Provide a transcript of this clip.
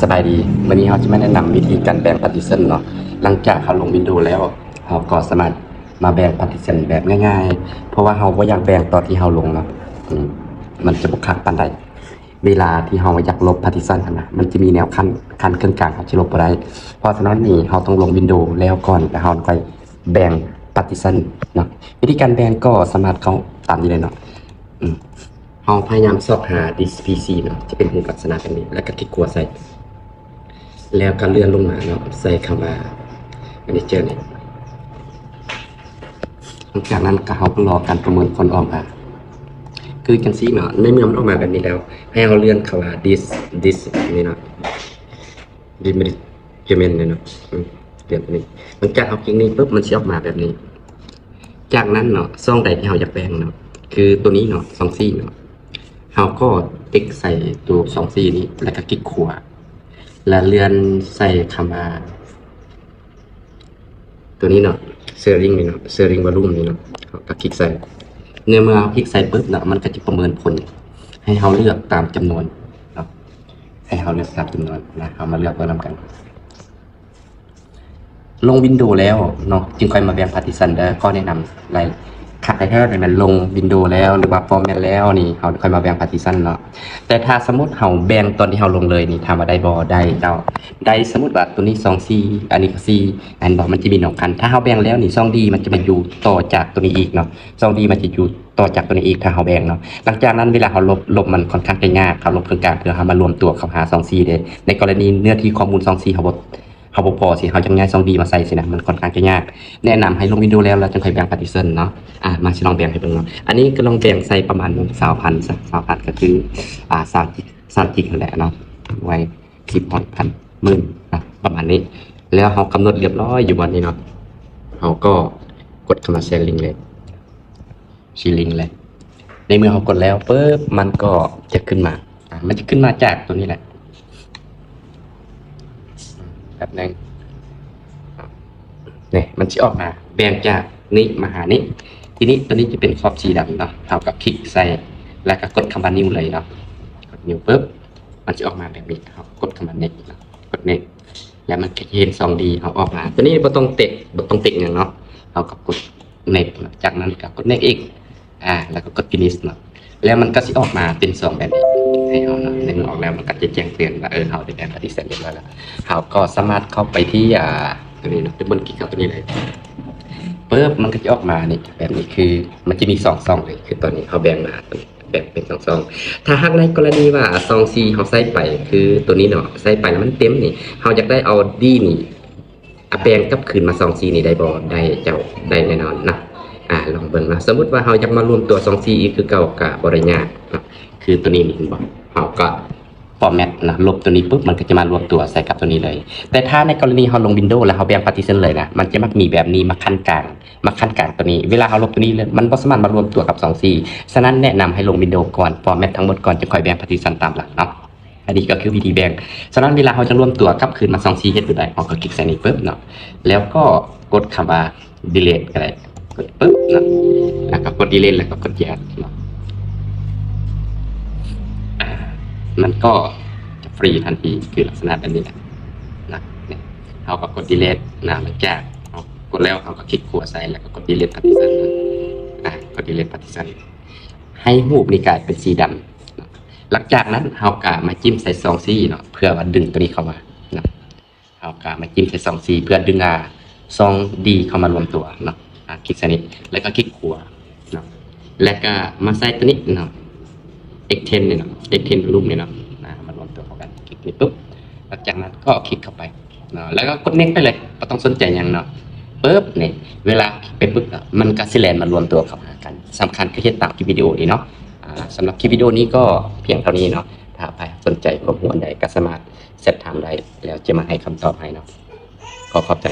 ສະບາຍດີ, ມື້ນີ້ເຮົາຈະມາແນະນຳວິທີການແບ່ງ partition ເນາະ. ຫຼັງຈາກເຮົາລົງ Windows ແລ້ວ, ເຮົາກໍສາມາດມາແບ່ງ partition ແບບງ່າຍໆ, ເພາະວ່າເຮົາບໍ່ຢາກແບ່ງຕອນທີ່ເຮົາລົງເນາະ, ອືມ ມັນຈະບໍ່ຄັກປານໃດ. ເວລາທີ່ເຮົາຢາກລົບ partition ຫັ້ນນະ, ມັນຈະມີແນວຂັ້ນ, ຂັ້ນເຄິ່ງກາງ ເຮົາຈະລົບບໍ່ໄດ້. ເພາະສະນັ້ນນີ້ ເຮົາຕ້ອງລົງ Windows ແລ້ວກ່ອນ, ແລ້ວເຮົາຄ່ອຍແບ່ງ partition ເນາະ. ວິທີການແບ່ງກໍສາມາດເຂົ້າຕາມນີ້ເລີຍເນາະ. ອືມ ເຮົາພະຍາຍາມຊອກຫາ disk PC ເນາະ, ຈະເປັນຮູບລັກສະນະແບບນີ້ ແລ້ວກໍຄລິກຂວາໃສ່ ແລ້ວກໍເລື່ອນລົງມາເນາະ, ໃສ່ຄຳວ່າ manager ນີ້. ຫຼັງຈາກນັ້ນກໍເຮົາກໍລໍການປະເມີນຜົນອອກມາ ຄືຈັ່ງຊີ້ເນາະ. ໃນເມື່ອມັນອອກມາແບບນີ້ແລ້ວ, ໃຫ້ເຮົາເລື່ອນຄຳວ່າ disk disk ນີ້ເນາະ, disk management ນີ້ເນາະ. ອືມ ເລື່ອນຕົວນີ້. ຫຼັງຈາກເຮົາຄລິກນີ້ປຶບ ມັນຊິອອກມາແບບນີ້. ຈາກນັ້ນເນາະ, ຊ່ອງໃດທີ່ເຮົາຢາກແບ່ງເນາະ, ຄືຕົວນີ້ເນາະ, ຊ່ອງສີ່ເນາະ, ເຮົາກໍຕິກໃສ່ຕົວຊ່ອງສີ່ນີ້ ແລ້ວກໍຄລິກຂວາ ແລ້ວເລື່ອນໃສ່ຄຳວ່າ ຕົວນີ້ເນາະ, sharing ນີ້ເນາະ, sharing volume ນີ້ເນາະ, ເຮົາກໍຄລິກໃສ່. ໃນເມື່ອເຮົາຄລິກໃສ່ປຶບເນາະ, ມັນກໍຈະປະເມີນຜົນໃຫ້ເຮົາເລືອກຕາມຈຳນວນເນາະ, ໃຫ້ເຮົາເລືອກຕາມຈຳນວນນະ. ເຮົາມາເລືອກເບິ່ງນຳກັນ. ລົງ Windows ແລ້ວເນາະ, ຈຶ່ງຄ່ອຍມາແບ່ງ partition ເດີ. ຂໍແນະນຳຫຼາຍຄັກແທ້ໆ ແມ່ນລົງ Windows ແລ້ວ ຫຼືວ່າ format ແລ້ວນີ້ ເຮົາຄ່ອຍມາແບ່ງ partition ເນາະ. ແຕ່ຖ້າສົມມຸດເຮົາແບ່ງຕອນທີ່ເຮົາລົງເລີຍນີ້ ຖາມວ່າໄດ້ບໍ່? ໄດ້ເຈົ້າ, ໄດ້. ສົມມຸດວ່າຕົວນີ້ຊ່ອງສີ່ ອັນນີ້ກໍສີ່ ເຫັນບໍ່? ມັນຈະມີໜອງຄັນ. ຖ້າເຮົາແບ່ງແລ້ວນີ້ ຊ່ອງ D ມັນຈະມາຢູ່ຕໍ່ຈາກຕົວນີ້ອີກເນາະ, ຊ່ອງ D ມັນຈະຢູ່ຕໍ່ຈາກຕົວນີ້ອີກ ຖ້າເຮົາແບ່ງເນາະ. ຫຼັງຈາກນັ້ນເວລາເຮົາລົບ, ລົບມັນຄ່ອນຂ້າງຈະຍາກ, ເຮົາລົບເຄິ່ງກາງເພື່ອເຮົາມາລວມຕົວເຂົ້າຫາຊ່ອງ C ເດ້. ໃນກໍລະນີເນື້ອທີ່ຂໍ້ມູນຊ່ອງ C ເຮົາບໍ່ ເຮົາບໍ່ພໍຊິ ເຮົາຢາກຍ້າຍຊ່ອງ D ມາໃສ່ຊີ້ນະ, ມັນຄ່ອນຂ້າງຈະຍາກ. ແນະນຳໃຫ້ລົງ Windows ແລ້ວ ແລ້ວຈຶ່ງຄ່ອຍແບ່ງ partition ເນາະ. ອາ ມາຊິລອງແບ່ງໃຫ້ເບິ່ງເນາະ. ອັນນີ້ກໍລອງແບ່ງໃສ່ປະມານ ຊາວພັນ ຊາວພັນ ກໍຄື ອາ ສາມ ສາມກິກຫັ້ນແຫຼະເນາະ, ໄວ້ສິບ ຮ້ອຍ ພັນ ໝື່ນ ອາ ປະມານນີ້. ແລ້ວເຮົາກຳນົດລຽບຮ້ອຍຢູ່ບ່ອນນີ້ເນາະ, ເຮົາກໍກົດຄຳວ່າ sharing ເລີຍ. ຊິລິງເລີຍ. ໃນເມື່ອເຮົາກົດແລ້ວປຶບ ມັນກໍຈະຂຶ້ນມາ, ອາ ມັນຈະຂຶ້ນມາຈາກຕົວນີ້ແຫຼະ. ແປັບໜຶ່ງ. ນີ້ ມັນຊິອອກມາ ແບ່ງຈາກນີ້ມາຫານີ້. ທີນີ້ຕົວນີ້ຈະເປັນຂອບສີດຳເນາະ, ເຮົາກໍຄລິກໃສ່ ແລ້ວກໍກົດຄຳວ່າ new ເລີຍເນາະ. ກົດ new ປຶບ ມັນຊິອອກມາແບບນີ້, ເຮົາກໍກົດຄຳວ່າ next ເນາະ, ກົດ next ແລ້ວມັນກໍຈະເຫັນຊ່ອງ D ເຮົາອອກມາ. ຕົວນີ້ບໍ່ຕ້ອງຕິກ, ບໍ່ຕ້ອງຕິກຫຍັງເນາະ, ເຮົາກໍກົດ next ເນາະ, ຈາກນັ້ນກໍກົດ next ອີກ ອາ ແລ້ວກໍກົດ finish ເນາະ, ແລ້ວມັນກໍຊິອອກມາເປັນຊ່ອງແບບນີ້ໃຫ້ເຮົາເນາະ. ໃນເມື່ອອອກແລ້ວ ມັນກໍຈະແຈ້ງເຕືອນວ່າ ເອີ ເຮົາໄດ້ແບ່ງ partition ຮຽບຮ້ອຍແລ້ວ. ເຮົາກໍສາມາດເຂົ້າໄປທີ່ ອາ ຕົວນີ້ເນາະ, ໄປເບິ່ງຄລິກເຂົ້າຕົວນີ້ເລີຍປຶບ ມັນກໍຈະອອກມານີ້ ແບບນີ້. ຄືມັນຈະມີສອງຊ່ອງເລີຍ, ຄືຕອນນີ້ເຮົາແບ່ງມາ ແບ່ງເປັນສອງຊ່ອງ. ຖ້າຫາກໃນກໍລະນີວ່າຊ່ອງ C ເຮົາໃຊ້ໄປ ຄືຕົວນີ້ເນາະ, ໃຊ້ໄປແລ້ວມັນເຕັມນີ້, ເຮົາຢາກໄດ້ເອົາ D ນີ້ ອາ ແບ່ງກັບຄືນມາຊ່ອງ C ນີ້ໄດ້ບໍ່? ໄດ້ເຈົ້າ, ໄດ້ແນ່ນອນນະ. ອາ ລອງເບິ່ງນະ, ສົມມຸດວ່າເຮົາຢາກມາລວມຕົວຊ່ອງ C ອີກຄືເກົ່າກໍບໍ່ໄດ້ຍາກນະ. ຄືຕົວນີ້ນີ້ເຫັນບໍ່, ເຮົາກໍ format ນະ, ລົບຕົວນີ້ປຶບ ມັນກໍຈະມາລວມຕົວໃສ່ກັບຕົວນີ້ເລີຍ. ແຕ່ຖ້າໃນກໍລະນີເຮົາລົງ Windows ແລ້ວເຮົາແບ່ງ partition ເລີຍນະ, ມັນຈະມັກມີແບບນີ້ມາຂັ້ນກາງ, ມາຂັ້ນກາງຕົວນີ້. ເວລາເຮົາລົບຕົວນີ້ເລີຍ ມັນບໍ່ສາມາດມາລວມຕົວກັບຊ່ອງ C. ສະນັ້ນແນະນຳໃຫ້ລົງ Windows ກ່ອນ, format ທັງໝົດກ່ອນ ຈຶ່ງຄ່ອຍແບ່ງ partition ຕາມຫຼັງເນາະ. ອັນນີ້ກໍຄືວິທີແບ່ງ. ສະນັ້ນເວລາເຮົາຈະລວມຕົວກັບຄືນມາຊ່ອງ C ເຮັດແບບໃດ? ເຮົາກໍຄລິກໃສ່ນີ້ປຶບເນາະ, ແລ້ວກໍກົດຄຳວ່າ delete ກໍໄດ້, ກົດປຶບເນາະ, ແລ້ວກໍກົດ delete ແລ້ວກໍກົດ yes ເນາະ. ອາ ມັນກໍຈະ free ທັນທີ, ຄືລັກສະນະແບບນີ້ແຫຼະນະ. ນີ້ ເຮົາກໍກົດ delete ນະ, ຫຼັງຈາກເຮົາກົດແລ້ວ ເຮົາກໍຄລິກຂວາໃສ່ ແລ້ວກໍກົດ delete partition ນະ. ອາ ກົດ delete partition ໃຫ້ຮູບນີ້ກາຍເປັນສີດຳ. ຫຼັງຈາກນັ້ນເຮົາກໍມາຈິ້ມໃສ່ຊ່ອງ C ເນາະ, ເພື່ອວ່າດຶງຕົວນີ້ເຂົ້າມາເນາະ. ເຮົາກໍມາຈິ້ມໃສ່ຊ່ອງ C ເພື່ອດຶງ ອາ ຊ່ອງ D ເຂົ້າມາລວມຕົວເນາະ. ອາ ຄລິກໃສ່ນີ້ ແລ້ວກໍຄລິກຂວາເນາະ, ແລ້ວກໍມາໃສ່ຕົວນີ້ເນາະ, extend ນີ້ເນາະ, extend volume ນີ້ເນາະ, ອາ ມາລວມຕົວເຂົ້າກັນ. ຄລິກນີ້ປຶບ ຫຼັງຈາກນັ້ນກໍຄລິກເຂົ້າໄປເນາະ, ແລ້ວກໍກົດ next ໄປເລີຍ, ບໍ່ຕ້ອງສົນໃຈຫຍັງເນາະ. ປຶບ ນີ້ ເວລາຄລິກໄປປຶບ ມັນກໍຊິແລ່ນມາລວມຕົວເຂົ້າຫາກັນ. ສຳຄັນຄືເຮັດຕາມຄລິບວິດີໂອນີ້ເນາະ. ອາ ສຳລັບຄລິບວິດີໂອນີ້ກໍພຽງເທົ່ານີ້ເນາະ. ຖ້າໃຜສົນໃຈຄວາມຮູ້ອັນໃດກໍສາມາດແຊັດຖາມໄດ້ ແລ້ວຈະມາໃຫ້ຄຳຕອບໃຫ້ເນາະ. ຂໍຂອບໃຈ.